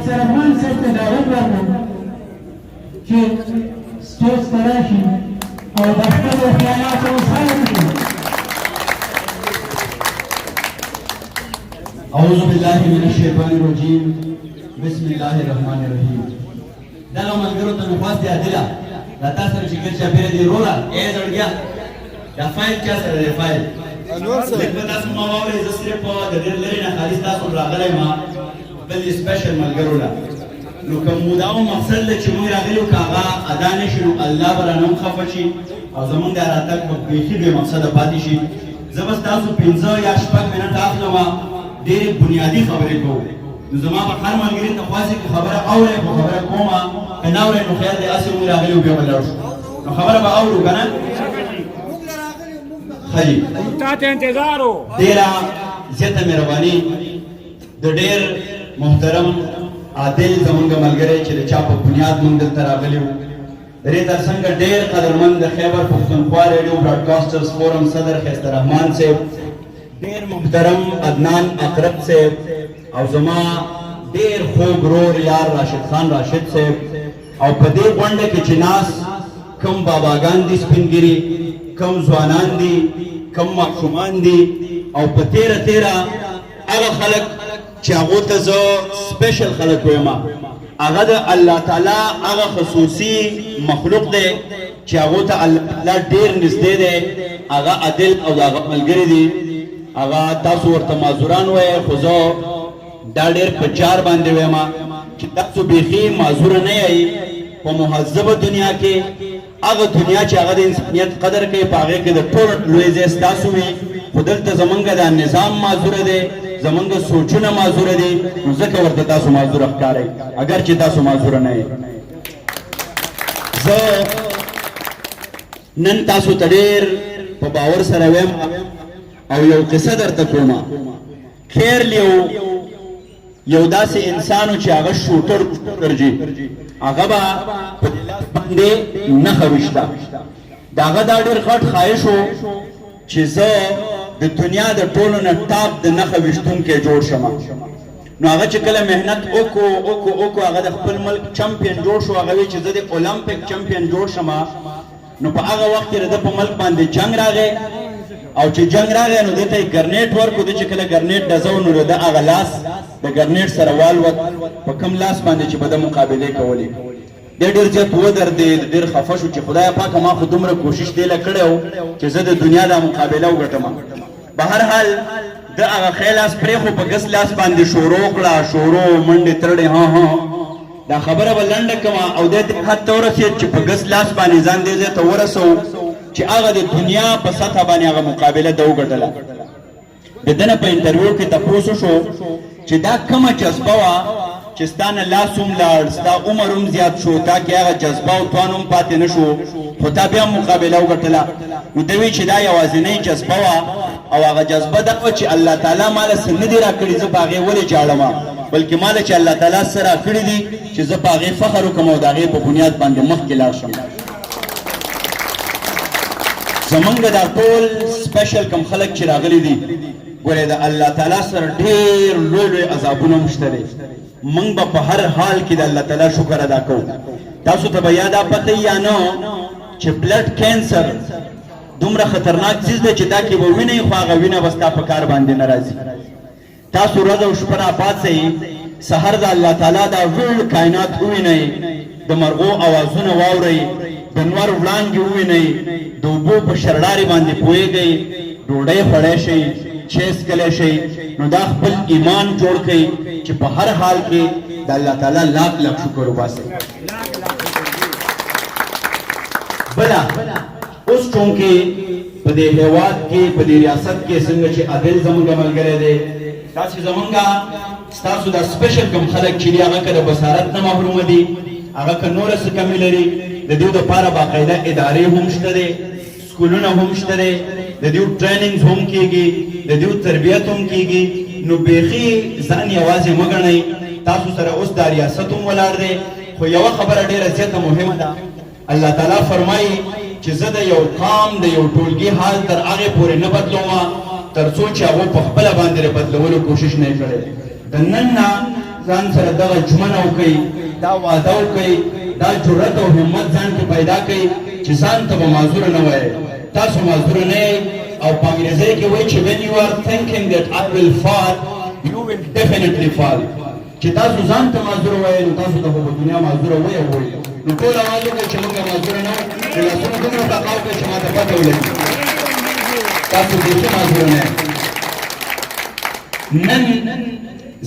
خیسترحمان صاحب ته دعوت ورکړم چې سټیج ته راشي او د خپلو خیالاتو اظهار وکړي. اعوذ بالله من الشیطان الرجیم، بسم الله الرحمن الرحیم. دغه ملګرو ته مې خواست دی، عادله، دا تا سره چې ګرد چاپېره دی. وروره، ای زړګیا، دا فایل چا سره دی؟ فایل لږ به تاسو ما واورئ. زه صرف د ډېر لرې نه خالص تاسو راغلی ما خپل دې سپیشل ملګرو له. نو که مو دا مقصد له چې موږ راغلي که هغه ادا نه شي، نو الله به رانه هم خفه شي او زمونږ دا راتګ به بیخي بې مقصده پاتې شي. زه بس تاسو 5 یا 6 منټه اخلم، ډېرې بنیادي خبرې کوو. نو زما به هر ملګري ته خواست که خبره اورئ خو خبره کومه، که نه اورئ نو خیر دی، هسې موږ راغلي یو، بیا به لاړ شو. نو خبره به اورو که نه؟ ښه جي. تا ته انتظار و. ډېره زیاته مهرباني د ډېر محترم عادل زمونږ ملګری چې د چا په بنیاد مونږ دلته راغلي وو. د دې ترڅنګ ډېر قدرمن د خیبر پښتونخوا ریډیو براډکاسټرز فورم صدر خیسته رحمان صاحب، ډېر محترم عدنان اقرب صاحب او زما ډېر خوږ ورور یار راشد خان راشد صاحب، او په دې غونډه کې چې ناس کم باباګان دي، سپین ږیري کم، ځوانان دي کم، ماشومان دي، او په تیره تیره هغه خلک چې هغو ته زه سپیشل خلک وایم، هغه د الله تعالی هغه خصوصي مخلوق دی چې هغو ته الله تعالی ډیر نږدې دی. هغه عادل او د هغه ملګري دي. هغه تاسو ورته معذوران وایئ، خو زه دا ډیر په جار باندې وایم چې تاسو بیخي معذور نه یئ. په مهذبه دنیا کې، هغه دنیا چې هغه د انسانیت قدر کوي، په هغې کې د ټولو لوی ځای ستاسو وي. خو دلته زمونږ دا نظام معذوره دی، زمونږ سوچونه معذوره دي، نو ځکه ورته تاسو معذوره ښکارئ، اګر چې تاسو معذوره نه یئ. زه نن تاسو ته ډېر په باور سره وایم او یو قصه درته کوم. خیر، یو داسې انسانو چې هغه shooter جی، هغه به په دې لاس باندې نښه ویشته. د هغه دا ډېر غټ خواهش و چې زه د دنیا د ټولو نه ټاپ د نښه ویشتونکی جوړ شم. نو هغه چې کله محنت وکړو وکړو وکړو، هغه د خپل ملک چمپین جوړ شو. هغه وی چې زه د اولمپیک چمپین جوړ شم. نو په هغه وخت کې د په ملک باندې جنگ راغی، او چې جنگ راغی نو دته یې ګرنیټ ورکو. د چې کله ګرنیټ ډزو نو د هغه لاس د ګرنیټ سره والوت، په کم لاس باندې چې به د مقابله کولې. دی ډېر زیات ودردید، ډېر خفه شو چې خدای پاکه، ما خو دومره کوشش دی له کړی و چې زه د دنیا دا مقابله وګټم. به هر حال د هغه ښی لاس پرېښو، په ګس لاس باندې شروع کړه، شروع منډې ترړې. ها ها، دا خبره به لنډه کړم. او دی دې حد ته ورسېد چې په ګس لاس باندې ځان دې ځای ته ورسو چې هغه د دنیا په سطح باندې هغه مقابله ده وګټله. د ده نه په انټرویو کې تپوس وشو چې دا کومه جذبه وه چې ستا نه لاس هم لاړ، ستا عمر هم زیات شو، تا کې هغه جذبه او توان هم پاتې نه شو، خو تا بیا هم مقابله وګټله؟ نو ده وی چې دا یوازینۍ جذبه وه، او هغه جذبه دا وه چې الله تعالی ماله څه نه دي راکړي، زه په هغې ولې ژاړم؟ بلکې ماله چې الله تعالی څه راکړي دي چې زه په هغې فخر وکړم او د هغې په بنیاد باندې مخکې لاړ شم. زمونږ دا ټول سپیشل کم خلک چې راغلي دي، ګورې، د الله تعالی سره ډېر لوی لوی عذابونه هم شته دی. مونږ به په هر حال کې د الله تعالی شکر ادا کوو. تاسو ته به یا دا پته یا نه چې بلډ کینسر دومره خطرناک څیز دی چې دا کې به وینئ، خو هغه وینه به ستا په کار باندې نه راځي. تاسو ورځ او شپه راپاڅئ، سحر د الله تعالی دا ویړ کائنات ووینئ، د مرغو اوازونه واورئ، د نور وړانګې ووینئ، د اوبو په شرړارې باندې پوهېږئ، ډوډۍ خوړی شئ، چای څکلی شئ، نو دا خپل ایمان جوړ کړئ چې په هر حال کې د الله تعالی لاک لاک شکر وباسئ. بله اوس چونکې په دې هیواد کې، په دې ریاست کې، څنګه چې عادل زمونږ ملګری دی، تاسو زمونږ ستاسو دا سپیشل کوم خلک چې دي، هغه که د بصارت نه محروم دي، هغه که نوره څه کمې لري، د دیو دپاره باقاعده ادارې هم شته دی، سکولونه هم شته دی، د دیو ټریننګز هم کیږي، د دیو تربیت هم کیږي. نو بیخي ځان یوازې مه ګڼئ. تاسو سره اوس دا ریاست هم ولاړ دی. خو یوه خبره ډېره زیاته مهمه ده. الله تعالی فرمایي چې زه د یو قام د یو ټولګي حال تر هغې پورې نه بدلوم تر څو چې هغو په خپله باندې د بدلولو کوشش نه کړی. د نن نه ځان سره دغه ژمنه وکړئ، دا وعده وکړئ، دا جرأت او همت ځان کې پیدا کړئ چې ځان ته به معذور نه وایئ. تاسو معذور نه یئ. او په انګریزۍ کې وایي چې when you are thinking that I will fall, you will definitely fall. چې تاسو ځان ته معذور وایئ نو تاسو ته خو په دنیا معذور وایي وایي. نو ټول اواز وکړئ چې موږ معذور نه یو. نو لاسونه دومره ټقاو کړئ چې ماته پته ولګي تاسو بیخي معذور نه یئ. نن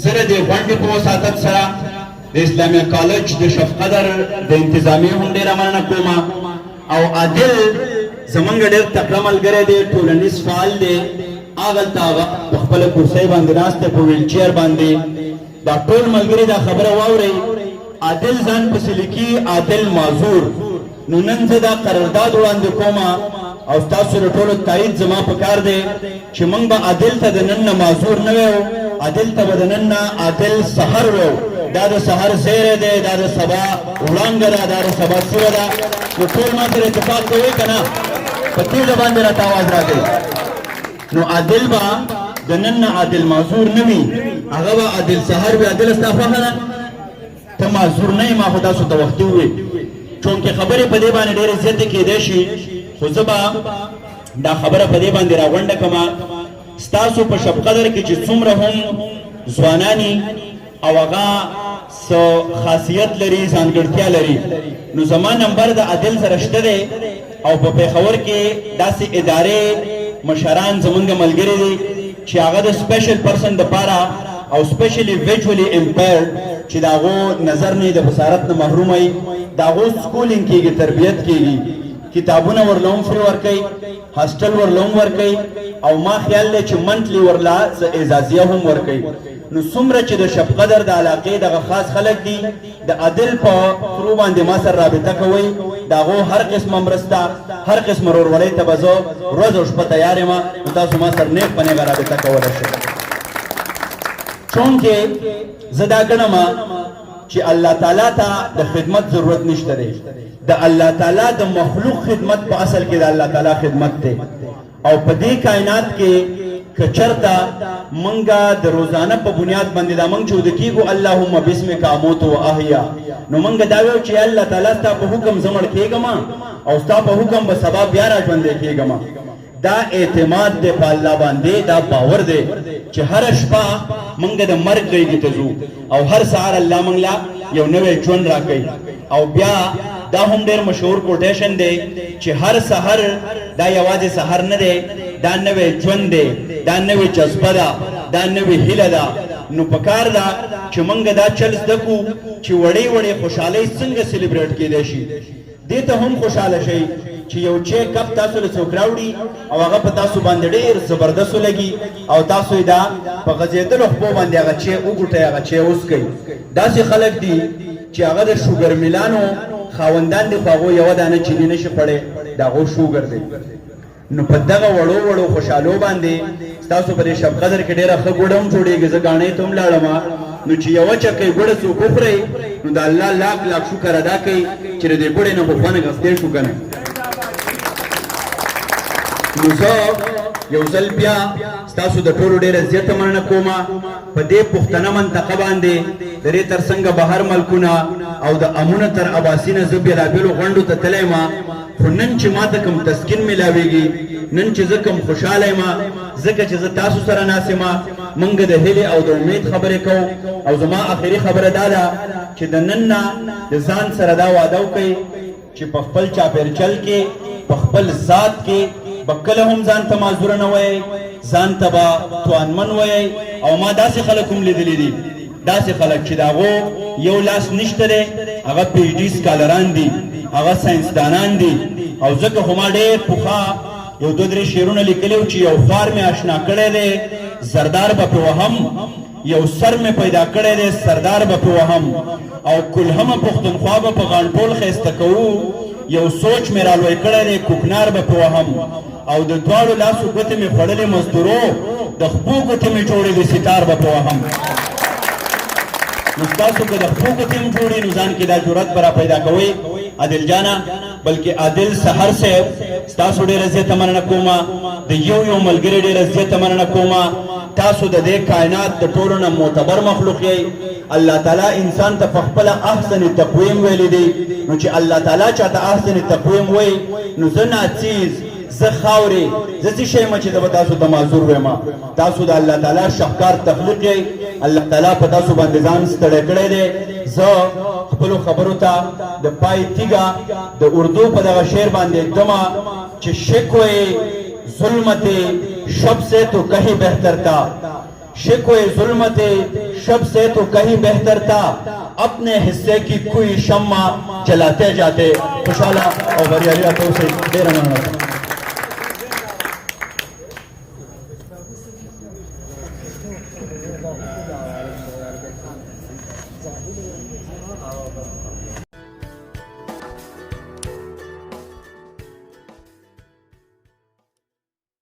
زه د دې غونډې په وساطت سره د اسلامیه کالج د شفقدر د انتظامیې هم ډېره مننه کوم. او عادل زمونږ ډېر تکړه ملګری دی، ټولنیز فعال دی. هغلته هغه په خپله کرسۍ باندې ناست دی، په ویل چیر باندې. دا ټول ملګري دا خبره واورئ، عادل ځان پسې لیکي عادل معذور. نو نن زه دا قرارداد وړاندې کوم او ستاسو د ټولو تایید زما په کار دی چې موږ به عادل ته د نن نه معذور نه ویو، عادل ته به د نن نه عادل سحر ویو. دا د سحر زیری دی، دا د سبا وړانګه ده، دا د سبا سیوه ده. نو ټول ما سره اتفاق کوئ که نه؟ په تیزه باندې راته اواز راکړئ. نو عادل به د نن نه عادل معذور نه وي، هغه به عادل سحر وي. عادل ستا خوښه ده؟ ته معذور نه یې، ما خو تاسو ته وختي وویل. چونکې خبرې په دې باندې ډېرې زیاتې کېدای شي، خو زه به دا خبره په دې باندې راغونډه کړم. ستاسو په شبقدر کې چې څومره هم ځوانانی او هغه څه خاصیت لري، ځانګړتیا لري، نو زما نمبر د عادل سره شته دی. او په پېښور کې داسې ادارې مشران زمونږ ملګري دي چې هغه د سپیشل پرسن دپاره او سپیشلی ویژولی امپیرډ چې د هغو نظر نه د بصارت نه محروم وي، د هغو سکولینګ کېږي، تربیت کېږي، کتابونه ورله هم فري ورکوي، هاسټل ورله هم ورکوي، او ما خیال دی چې منتلی ورله څه اعزازیه هم ورکوي. نو څومره چې د شبقدر د علاقې دغه خاص خلک دي، د عادل په ترو باندې ما سره رابطه کوئ. د هغو هر قسمه مرسته، هر قسمه ورورولۍ ته به زه ورځ او شپه تیار یم. نو تاسو ما سره نیغ په نیغه رابطه کولی شئ. چونکې زه دا ګڼم چې الله تعالی ته د خدمت ضرورت نشته دی، د الله تعالی د مخلوق خدمت په اصل کې د الله تعالی خدمت دی. او په دې کائنات کې که چرته منګه د روزانه په بنیاد باندې دا منګ چې وده کېږو اللهم بسمک اموت و احیا، نو منګه دا ویو چې الله تعالی ستا په حکم زه مړ کېږم او ستا په حکم به سبا بیا را ژوندی کېږم. دا اعتماد دی په الله باندې، دا باور دی چې هره شپه مونږ د مرګ غېږې ته ځو او هر سهار الله مونږ له یو نوی ژوند راکوي. او بیا دا هم ډېر مشهور کوټیشن دی چې هر سحر دا یوازې سحر نه دی، دا نوی ژوند دی، دا نوې جذبه ده، دا نوې هیله ده. نو پکار ده چې مونږ دا چل زده کړو چې وړې وړې خوشحالۍ څنګه سیلیبریټ کېدای شي. دې ته هم خوشحاله شئ چې یو چای کپ تاسو له څوک راوړي او هغه په تاسو باندې ډېر زبردست ولګي او تاسو یې دا په غځېدلو خپو باندې هغه چای وګوټئ، هغه چای وڅکئ. داسې خلک دي چې هغه د شوګر میلانو خاوندان دي، خو هغو یوه دانه چیني نه شي خوړی، د هغو شوګر دی. نو په دغه وړو وړو خوشحالو باندې ستاسو په دې شب قدر کې ډېره ښه ګوړه هم جوړېږي. زه ګاڼۍ ته هم لاړم، نو چې یوه چکۍ ګوړه څوک وخورئ نو د الله لاک لاک شکر ادا کوي چې د دې ګوړې نه خو خوند اخیستی شو که نه. نو زه یو ځل بیا ستاسو د ټولو ډېره زیاته مننه کوم. په دې پښتنه منطقه باندې د دې ترڅنګ بهر ملکونه او د امونه تر اباسینه زه بېلابېلو غونډو ته تللی یم، خو نن چې ماته کوم تسکین ملاویږي، نن چې زه کوم خوشحاله یم، ځکه چې زه تاسو سره ناست یم، مونږ د هیلې او د امید خبرې کوو. او زما اخري خبره دا ده چې د نن نه د ځان سره دا وعده وکړئ چې په خپل چاپېرچل کې، په خپل ذات کې به کله هم ځان ته معذوره نه وایئ، ځان ته به توانمن وایئ. او ما داسې خلک هم لیدلي دي، داسې خلک چې د هغو یو لاس نشته دی، هغه پی ایچ ډي سکالران دي، هغه ساینسدانان دي. او ځکه خو ما ډېر پخوا یو دوه درې شعرونه لیکلي وو چې یو خوار مې آشنا کړی دی زردار به پې وهم، یو سر مې پیدا کړی دی سردار به پې وهم، او کلهمه پښتونخوا به په غاڼټول ښایسته کوو، یو سوچ مې رالوی کړی دی کوکنار به پې وهم، او د دواړو لاسو ګوتې مې خوړلې مزدورو، د خپو ګوتې مې جوړې دي ستار به په وهم. نو ستاسو که د خپو ګوتې هم جوړې، نو ځان کې دا جرأت به را پیدا کوئ عادل جانه. بلکې عادل سحر صاحب ستاسو ډېره زیاته مننه کوم، د یو یو ملګري ډېره زیاته مننه کوم. تاسو تاسو د دې کائنات د ټولو نه معتبر مخلوق یئ. الله تعالی انسان ته په خپله احسن تقویم ویلی دی، نو چې الله تعالی چاته احسن تقویم وایي، نو زه ناڅیز، زه خاورې، زه څه شی یم چې زه به تاسو ته معذور وایم؟ تاسو د الله تعالی شهکار تخلیق یئ، الله تعالی په تاسو باندې ځان ستړی کړی دی. زه خپلو خبرو ته د پای تیږه د اردو په دغه شعر باندې ږدم چې شکوه ظلمت شب سے تو کہیں بهتر تھا، شکوه ظلمت شب سے تو کہیں بهتر تھا، اپنے حصے کی کوئی شمع جلاتے جاتے۔ خوشحاله او بریالي راته اوسئ. ډېره مننه.